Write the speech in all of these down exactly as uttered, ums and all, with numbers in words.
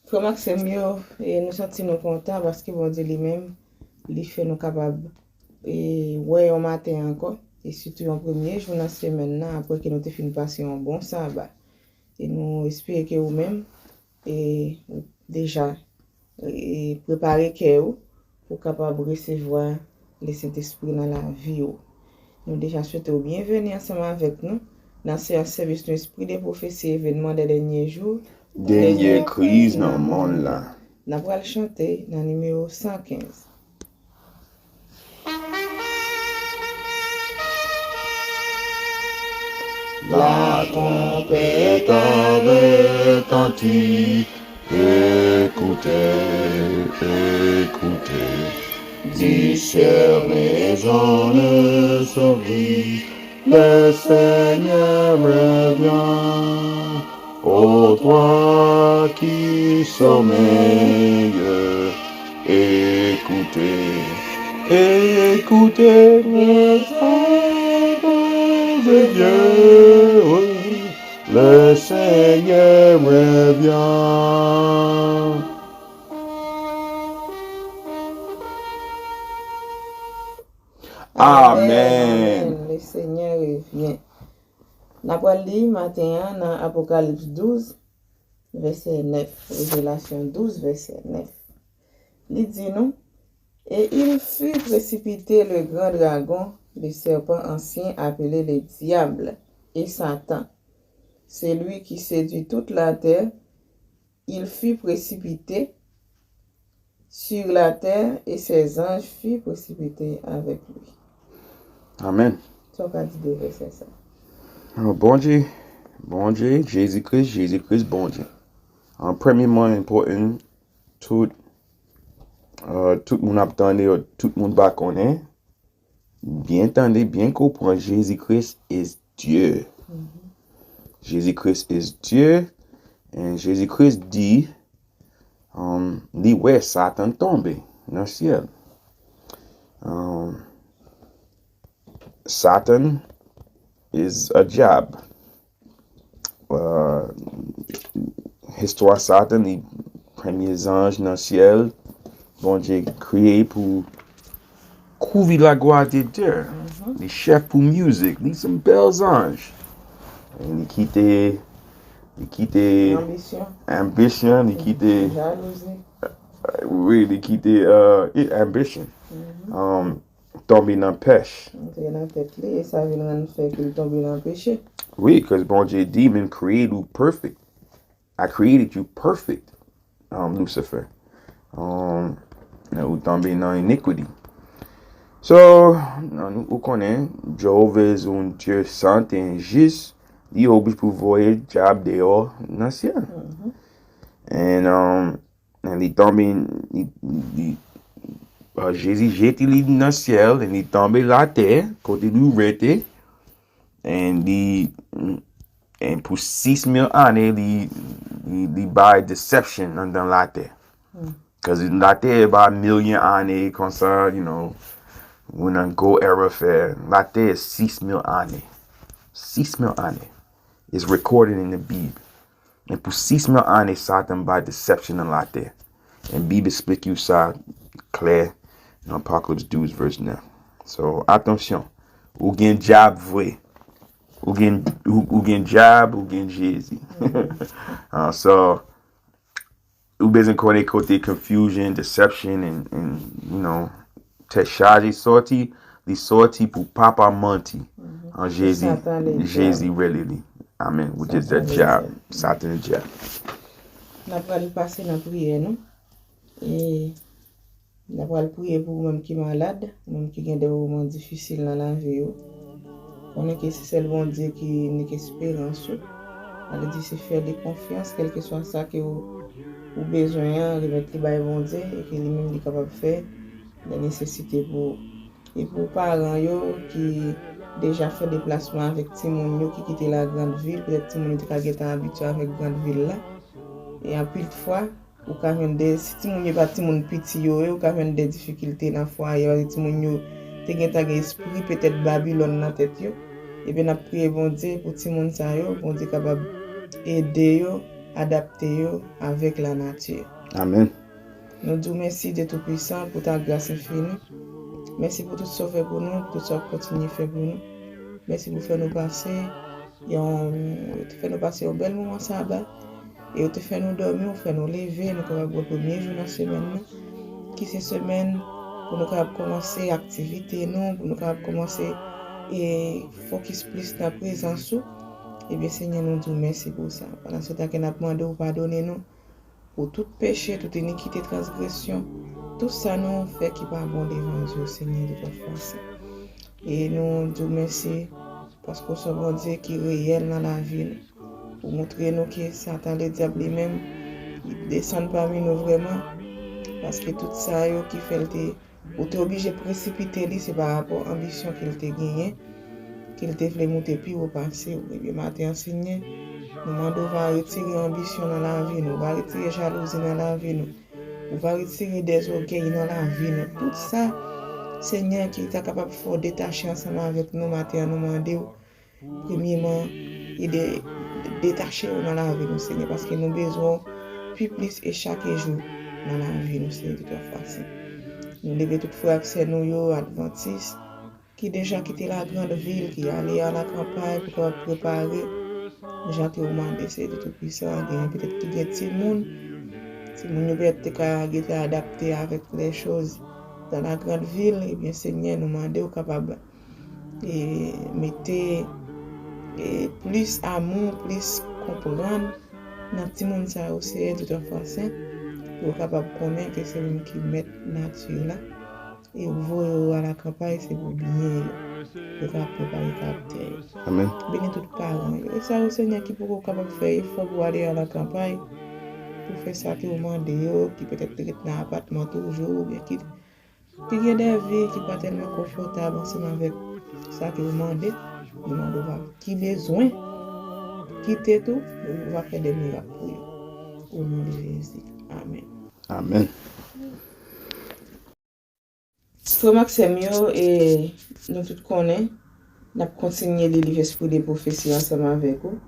Frè m ak sè m yo, e nou santi nou kontan paske Bondye li menm, li fè nou kapab e, wè yon maten ankò, e sitou yon premye jou nan semèn nan, apre ke nou te fin pase yon bon saba. E nou espere ke ou menm, e, ou deja, e, prepare kè ou pou kapab resevwa Lesentespri nan lavi ou. Nou deja swete w byenveni ansanm avèk nou nan seyans sèvis nou Esprit de Prophétie, Événements des Derniers Jours, Dènye kriz nan monn la. N ap pral chante nan nimewo san kenz. La trompette a retenti, écoutez, écoutez, discernez en son cri, le Seigneur revient. Ô toi qui sommeilles, écoutez, écoutez les ordres de Dieu. Oui, le Seigneur revient. Amen. Le Seigneur revient. N ap pral li maten an nan Apokalips douz, vèsè nèf, Revelasyon douz, vèsè nèf. Li di nou, Et il fut précipité le grand dragon, le serpent ancien appelé le diable et Satan, celui qui séduit toute la terre, il fut précipité sur la terre et ses anges furent précipités avec lui. Amen. Sa w ka di de vèsè sa? Bondye, Bondye, Jezi Kris, Jezi Kris, Bondye. An premyèman, enpòtan, tout, uh, tout moun ap tande, tout moun pa konnen. Byen tande, byen konprann, Jezi Kris is Dieu. Jezi Kris is Dieu. And Jezi Kris di, um, li wè Satan tonbe nan syèl. Um, Satan is a diab. Uh, istwa Satan, li premye zanj nan syèl, Bondye kreye pou kouvri laglwa de Dye. Li chèf pou mizik, li se yon bèl zanj. Li kite, li kite anbisyon, li kite jalouzi. Wi, li kite uh, ambition. Um, tonbe nan pèch. Antre nan tèt li, e sa vin rann fè ke l tonbe nan peche. Wi, 'cause Bondye di, men create you perfect. I created you perfect, um, Lucifer. Um, ou tonbe nan iniquity. So, ou konnen, Jehovah is un Dieu saint and juste, li oblije pou voye dyab deyò nan syèl. And, um, Li tonbe, li, li, uh, Jezi jete li nan syèl, e li tonbe latè, kote li rete, e li, e pou sis mil ane, li, li, li bay deception anndan latè. 'Cause latè e ba milyon ane konsa, you know, we nan go era fè, latè e sis mil ane. Sis mil ane. It's recorded in the Bible. E pou sis mil ane, Satan bay deception nan latè. E Bib esplike w sa klè nan Apocalypse twelve verse nine. So, atansyon. Ou gen dyab vre. Ou gen, ou, ou gen dyab, ou gen Jezi. Ah, so, ou bezwen konnen kote confusion, deception, and, and, you know, tèt chaje sòti, li sòti pou papa manti. An Jezi, Jezi rele li. Amen. Which is the devil. Satan e dyab. N ap pral pase nan priyè nou. E n ap pral priye pou ou menm ki malad, ou menm ki gen de moman difisil nan lavi ou. Konnen ke se sèl Bondye ki nik esperans ou. Sa vle di se fè li konfyans, kèlkeswa sa ke ou, ou bezwen an, remèt li bay Bondye, e ke li menm li kapab fè de nesesite pou ou. E pou paran yo ki deja fè deplasman avèk timoun yo ki kite la grande ville, petèt timoun yo te ka gentan abitye avèk grande ville la. E anpil fwa, ou ka jwenn de, si timoun yo pa timoun piti yo ye, ou ka jwenn de difikilte nan fwaye, paske timoun yo te gentan gen espri petèt Babilòn nan tèt yo. Ebyen, n ap priye Bondye pou timoun sa yo, Bondye kapab ede yo, adapte yo avèk lanati. Amèn. Nou di w mèsi, Dye Toupisan, pou ta gras enfini. Mèsi pou tout sa w fè pou nou, pou tout sa w ap kontinye fè pou nou. Mèsi pou fè nou pase yon, fè nou pase yon bèl moman saba. E w te fè nou dòmi, w fè nou leve, nou kapab wè premye jou nan semèn nan, ki se semèn pou nou kapab kòmanse aktivite nou, pou nou kapab kòmanse e fokis plis nan prezans ou. Ebyen, Senyè, nou di w mèsi pou sa. Pandan se tan ke n ap mande w padone nou pou tout peche, tout inikite, transgresyon, tout sa nou fè ki pa bon devan zye w, Senyè, de tout fason. E nou di w mèsi paske w se yon Bondye ki reyèl nan lavi nou. Ou montre nou ke Satan, Ledyab, li menm, li desann pami nou vrèman, paske tout sa yo ki fè l te, ou te oblije presipite li, se pa rapò anbisyon ke l te genyen, ke l te vle moute pi wo pase w. Ebyen, maten an, Senyè, nou mande w va retire anbisyon nan lavi nou, ou va retire jalouzi nan lavi nou, ou va retire dèzògèy nan lavi nou. Tout sa, Senyè, ki ta kapab fè w detache ansanm avèk nou, maten an, nou mande w, premyeman, e de, de, detache yo nan lavi nou, Senyè, paske nou bezwen w pi plis e chak jou nan lavi nou, Senyè, de tout fason. Nou leve tout frè ak sè nou yo, advantis, ki deja kite lagrand vil, ki ale a la kanpay pou kapab prepare, jan ke w mande, Senyè, de tout pwisan, genyen petèt ki gen timoun, timoun yo petèt te ka gentan adapte avèk lè choz dan lagrand vil, ebyen, Senyè, nou mande w kapab e mete e plis amou, plis konprann nan timoun sa yo, Senyè, tout an fason, pou yo kapab konnen ke se ou menm ki mèt nati la, e ou voye yo a la kanpay, se pou byen yo, pou yo kapab prepare karaktè yo. Amèn. Beni tout paran yo. E sa yo, Senyè, ki poko kapab fè efò pou ale a la kanpay, pou fè sa ke ou mande yo, ki petèt te ret nan apatman toujou, oubyen ki ki gen de vi ki pa tèlman konfòtab ansanm avèk sa ke w mande, nou mande w va, ki bezwen, kite tou, ou va fè de mirak pou yo. O non de Jezi. Amèn. Amèn. Frè m ak sè m yo, e nou tout konnen, n ap kontinye li liv Espri de Pwofesi ansanm avèk ou.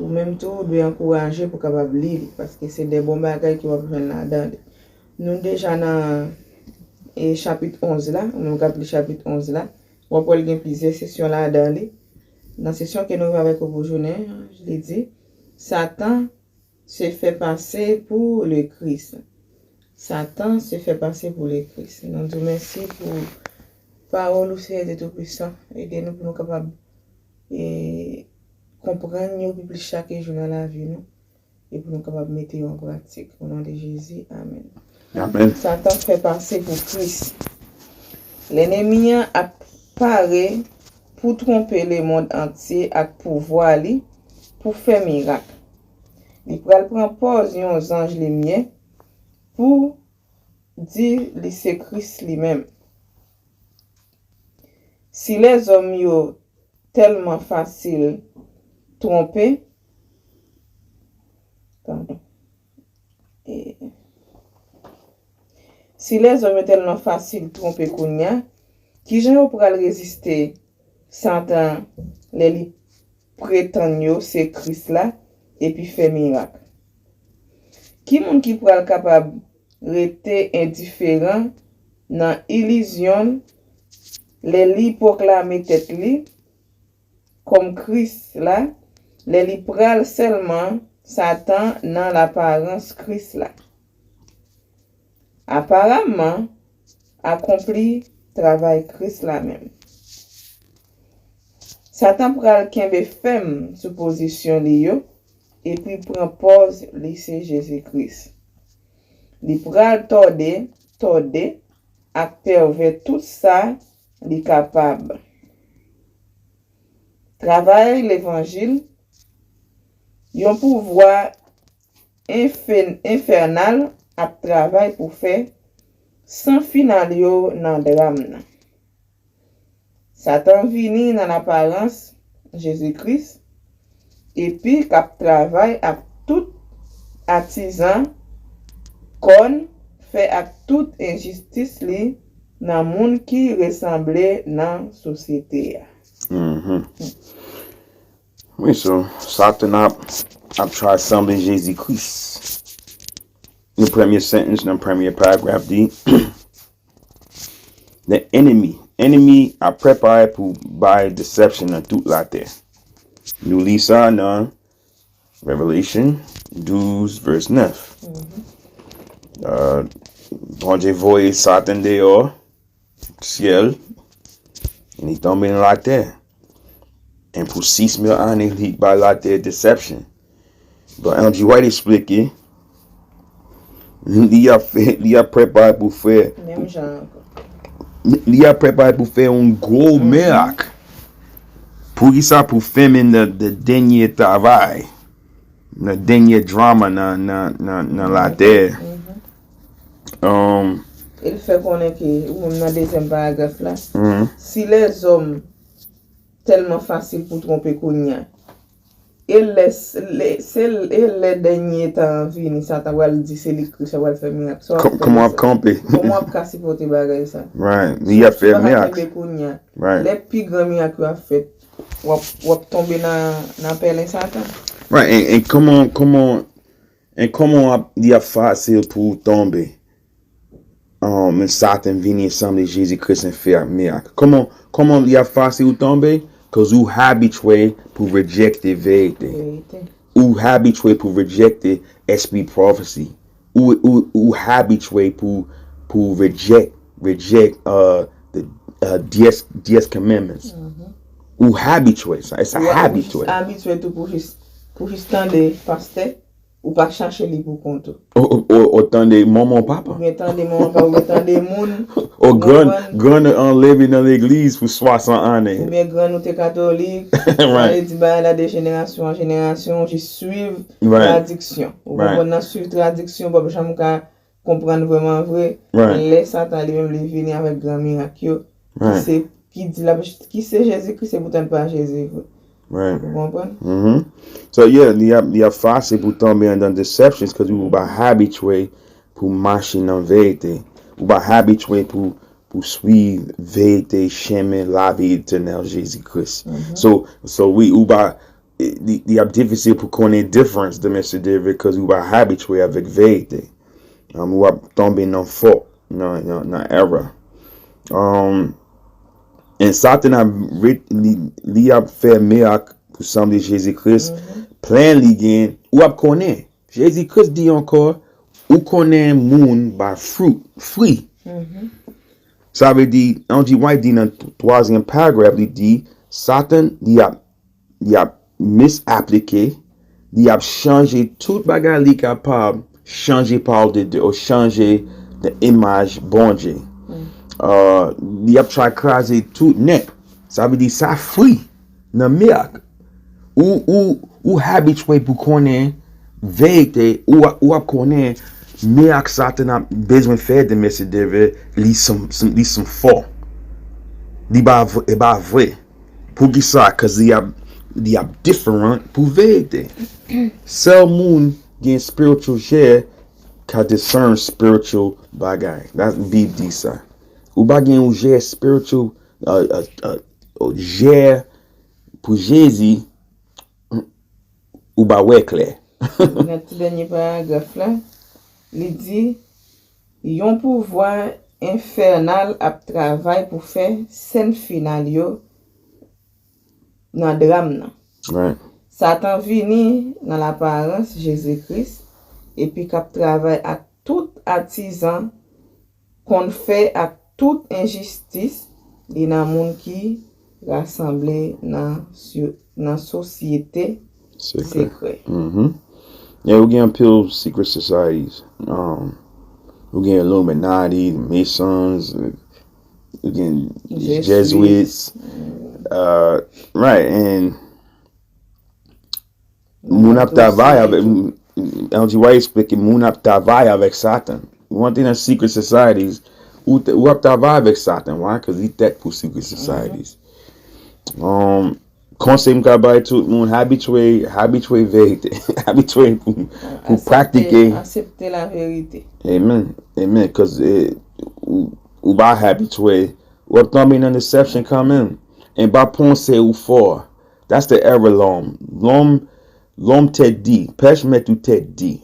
Ou menm tou, ou dwe ankouraje pou w kapab li li, paske se de bon bagay ke w ap jwenn ladan li. Nou deja nan e, chapit onz la, ou menm k ap li chapit onz la, w ap wè l gen plizyè sesyon ladan li. Nan sesyon ke nou rive avèk ou pou jounen an, li di, Satan se fè pase pou le Christ. Satan se fè pase pou le Christ. Nou di w mèsi pou pawòl ou, Seyè Dye Toupisan. Ede nou pou nou kapab e, konprann yo pi plis chak jou nan lavi nou. E pou nou kapab mete yo an pratik. O non de Jezi, amèn. Amèn. Satan fè pase pou Kris. Lènmi an ap pare pou twonpe lemonn antye ak pouvwa li pou fè mirak. Li pral pran pòz yon zanj limyè pou di li se Kris li menm. Si lèzòm yo tèlman fasil twonpe, padon. E, si lèzòm yo tèlman fasil twonpe kounye a, kijan yo pral reziste Satan lè li pretann yo se Kris la epi fè mirak? Ki moun ki pral kapab rete endiferan nan ilizyon l lè li pwoklame tèt li kòm Kris la, lè li pral sèlman Satan nan laparans Kris la? Aparamman, akonpli travay Kris la menm. Satan pral kenbe fèm sou pozisyon li yo epi pran pòz li se Jezi Kris. Li pral tòde, tòde ak pèvè tout sa li kapab. Travay levanjil, yon pouvwa enfen-, enfènal ap travay pou fè san final yo nan dram nan. Satan vini nan laparans Jezi Kris epi k ap travay ak tout atizan kòn fè ak tout enjistis li nan moun ki resanble nan sosyete a. Mhm. Wi, so, Satan ap, ap try sanble Jezi Kris. Nan premye sentence, nan premye paragraph di, the enemy, enemy ap prepare pou bay deception nan tout latè. Nou li sa nan Revelation douz, verse nèf. Uh, Bondye voye Satan deyò syèl, li tonbe nan latè. And pou sis mil ane, li bay latè deception. But Ellen G. White eksplike, li ap fè, li ap prepare pou fè, menm jan ankò. Li ap prepare pou fè yon gwo mirak. Pou ki sa? Pou fèmen nan, nan dènye travay, nan dènye drama nan, nan, nan, nan latè. Um, E l fè konnen ke, ou menm nan dezyèm paragraf la, si lèzòm tèlman fasil pou twonpe kounye a, e lè, lè, se, e lè dènye tan an vini, Satan pral di se li Kris la, pral fè mirak. Sa w ap fè Kòman w ap kanpe? Kòman w ap ka sipòte bagay sa? Right. Li ap fè mirak. Kenbe kounye a. Right. Lè pi gran mirak yo ap fèt, w ap, w ap tonbe nan, nan pèlen Satan. Right. And, and kòman, kòman, and kòman w ap, li ap fasil pou w tonbe? Um, men Satan vini sanble Jezi Kris and fè mirak. Kòman, kòman li ap fasil ou tonbe? Cause ou habitye pou rejekte verite. Verite. Ou habitye pou rejekte espri prophecy. Ou, ou, ou habitye pou, pou reject, reject uh, the uh, diez, diez commandments. Ou habitye sa. It's a habit. Ou abitye tou pou jis, pou jis tande pastè, ou pa chache li pou kont ou. Ou, ou, ou, ou tande manman papa. Oubyen tande manman papa, oubyen tande moun. Ou gran, gran an leve nan legliz pou swasant ane. Oubyen gran ou te katolik. Sa vle di bagay la de jenerasyon an jenerasyon, ou jis swiv tradiksyon. Ou konprann nan swiv tradiksyon, w p ap janm ka konprann vrèman vre. Lè Satan li menm li vini avèk gran mirak yo, ki se, ki di la, ki se Jezi Kris, se poutan pa Jezi vre. Ou konprann? So yeah, li ap, li ap fasil pou tonbe anndan deceptions, cause ou pa habitye pou mache nan verite. Ou pa habitye pou, pou swiv verite, chemen, lavi etènèl Jezi Kris. So, so wi, ou pa, li, li ap difisil pou konnen difference de Mesye David, cause ou pa habitye avèk verite. Um, ou ap tonbe nan fo, nan, nan, nan erè. Um, and Satan ap ret, li, li ap fè mirak pou sanble Jezi Kris. Plan li gen, ou ap konnen. Jezi Kris di ankò, ou konnen moun by fruit, fwi. Sa vle di, Ellen G. White di nan twazyèm paragraph, li di, Satan, li ap, li ap misaplike, li ap chanje tout bagay li kapab, chanje pawòl de Dye, ou chanje the imaj Bondye. Uh, li ap try kraze tout nèt. Sa vle di sa fwi nan mirak. Ou, ou, ou habitye pou konnen verite, ou, ou ap konnen mirak Satan ap bezwen fè de Mesye David, li son, son, li son fo. Li pa vre, e pa vre. Poukisa? Cause li ap, li ap different pou verite. Sèl moun gen spiritual jè ka discern spiritual bagay. That's Bib di sa. Ou pa gen yon jè spiritual, uh, uh, uh, jè pou Jezi, ou pa wè klè. Nan ti dènye paragraf la, li di, yon pouvwa enfènal ap travay pou fè sèn final yo nan dram nan. Satan vini nan laparans Jezi Kris epi k ap travay ak tout atizan konn fè ak tout enjistis li nan moun ki rasanble nan, nan sosyete sekrè. Yeah, ou gen anpil secret societies. Um, ou gen Illuminati, Masons, ou gen Jesuits. Uh, right, and moun ap travay avèk, Ellen G. White eksplike, moun ap travay avèk Satan. Ou antre nan secret societies, ou, ou ap travay avèk Satan. Why? Cause li tèt pou secret societies. Um, konsèy m ka bay tout moun, habitye, habitye verite. Habitye pou, pou pratike. Aksepte laverite. Amen. Amen. Cause eh, ou, ou pa habitye, w ap tonbe nan deception kanmenm. E pa panse ou fò. That's the error lòm. Lòm, Lòm tèt di, pèch mèt ou tèt di.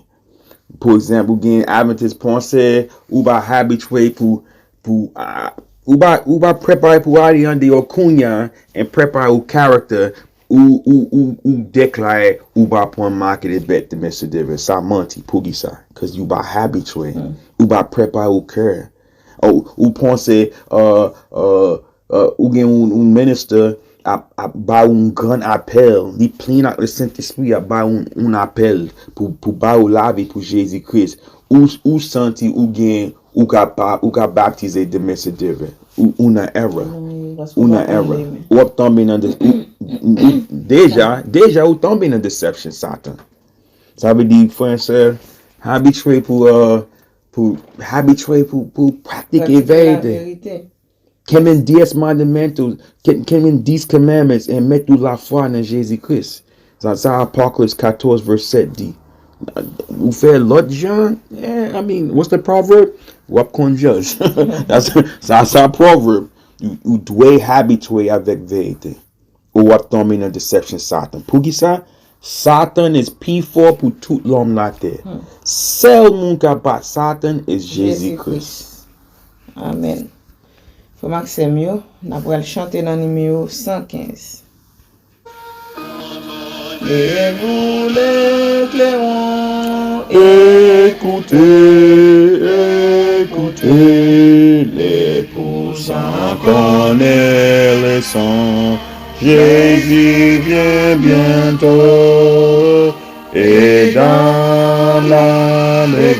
Pa egzanp, ou gen Adventist panse, ou pa habitye pou, pou, ah, ou pa, ou pa prepare pou ale andeyò kounye a, and prepare ou character, ou, ou, ou, ou deklare, ou pa pran mark de bèt de Mèsi Deven. Sa manti, poukisa? Cause you pa habitye, ou pa prepare ou kè. Ou, ou panse, uh, uh, uh, ou gen yon, yon minister ap, ap ba ou yon gran apèl, li plen ak le Sentespri, ap ba ou yon, yon apèl pou, pou ba ou lavi pou Jezi Kris. Ou, ou santi ou gen, ou ka pa, ou ka baptize de Mèsi Deven. Ou, ou nan erè. Ou nan erè. Ou ap tonbe nan de, ou, ou, deja, deja ou tonbe nan deception Satan. Sa vle di, frè, sè, habitye pou, uh, pou habitye pou, pou pratike verite. Kenbe dis mandamentos, ken-, kenbe dis commandments, e met ou lafwa nan Jezi Kris. Sa, sa Apocalypse quatorze verse sept di. Ou fè lòt jan, eh, I mean, what's the proverb? W ap konn judge. Sa, sa, sa proverb. Ou, ou dwe habitye avèk verite. Ou ap tonbe nan deception Satan. Poukisa? Satan is pi fò pou tout lòm latè. Sèl moun k ap bat Satan is Jezi Kris. Amen. Frè m ak sè m yo, n ap pral chante nan nimewo san kenz. Et vous les clairons, écoutez, écoutez, les poussants connaît le son. Jésus vient bientôt, et dans l'allégresse,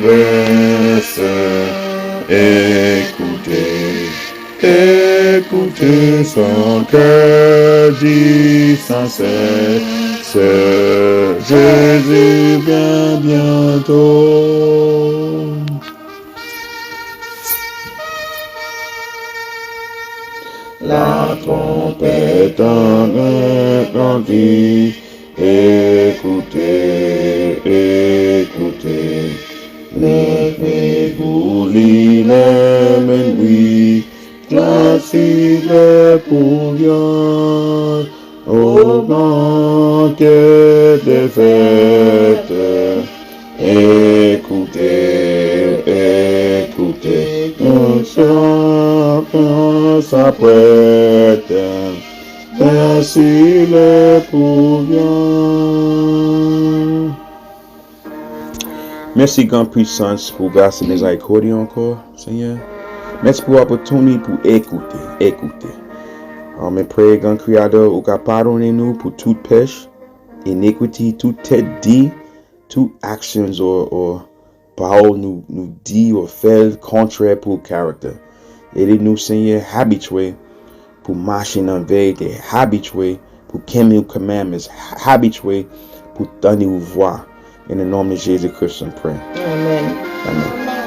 écoutez. Écoutez son cœur dit sans cesse, Jésus vient bientôt. La trompette entendit, écoutez, écoutez, levez-vous, il est minuit, Voici le pour vient au banquet des fêtes. Écoutez, écoutez, que chacun s'apprête. Voici le pour vient. Mèsi, Gran Pwisans, pou gras e mizerikòd ou ankò, Senyè. Mèsi pou opportunity pou ekoute, ekoute. Mwen preye, Gran Kreyatè, ou ka padone nou pou tout pèch, iniquity, tout tèt di, tout actions or, or pawòl nou, nou di or fè kontrè pou character. Ede nou, Senyè, habitye pou mache nan verite, habitye pou kenbe ou commandments, habitye pou tande ou vwa. In the name of Jesus Christ, I pray. Amen. Amen.